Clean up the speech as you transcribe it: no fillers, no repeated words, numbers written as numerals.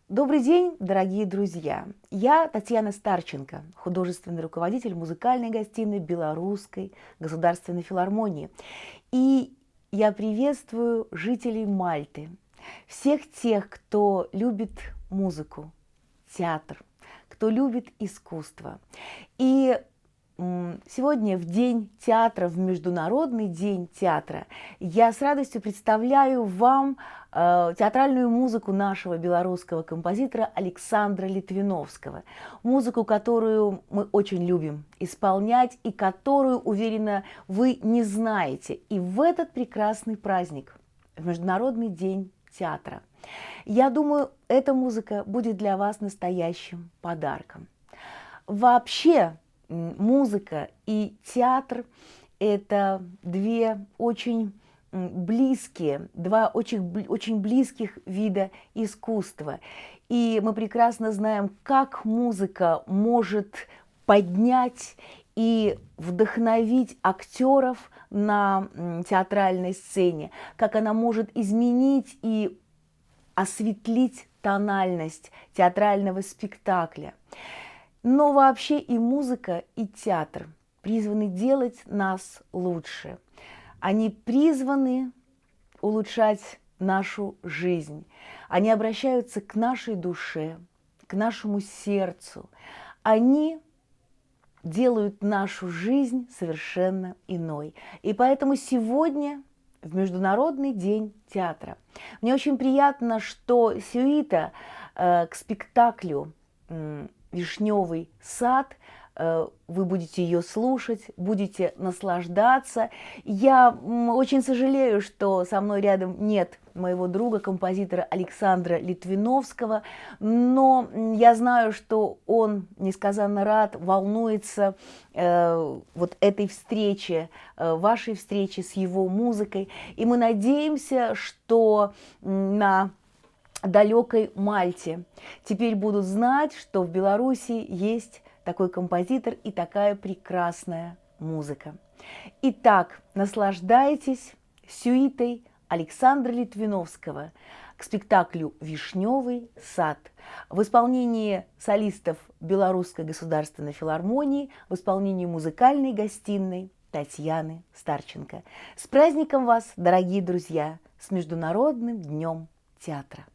Добрый день, дорогие друзья! Я Татьяна Старченко, художественный руководитель музыкальной гостиной Белорусской государственной филармонии. И я приветствую жителей Мальты, всех тех, кто любит музыку, театр, кто любит искусство. И сегодня, в День театра, в Международный день театра, я с радостью представляю вам театральную музыку нашего белорусского композитора Александра Литвиновского. Музыку, которую мы очень любим исполнять и которую, уверена, вы не знаете. И в этот прекрасный праздник, в Международный день театра, я думаю, эта музыка будет для вас настоящим подарком. Вообще, музыка и театр – это два очень близких вида искусства. И мы прекрасно знаем, как музыка может поднять и вдохновить актеров на театральной сцене, как она может изменить и осветлить тональность театрального спектакля. Но вообще и музыка, и театр призваны делать нас лучше. Они призваны улучшать нашу жизнь. Они обращаются к нашей душе, к нашему сердцу. Они делают нашу жизнь совершенно иной. И поэтому сегодня, в Международный день театра, мне очень приятно, что сюита к спектаклю «Вишневый сад», вы будете ее слушать, будете наслаждаться. Я очень сожалею, что со мной рядом нет моего друга, композитора Александра Литвиновского, но я знаю, что он несказанно рад, волнуется вот этой встрече, вашей встрече с его музыкой. И мы надеемся, что на далекой Мальте теперь будут знать, что в Беларуси есть такой композитор и такая прекрасная музыка. Итак, наслаждайтесь сюитой Александра Литвиновского к спектаклю «Вишневый сад» в исполнении солистов Белорусской государственной филармонии, в исполнении музыкальной гостиной Татьяны Старченко. С праздником вас, дорогие друзья, с Международным днем театра!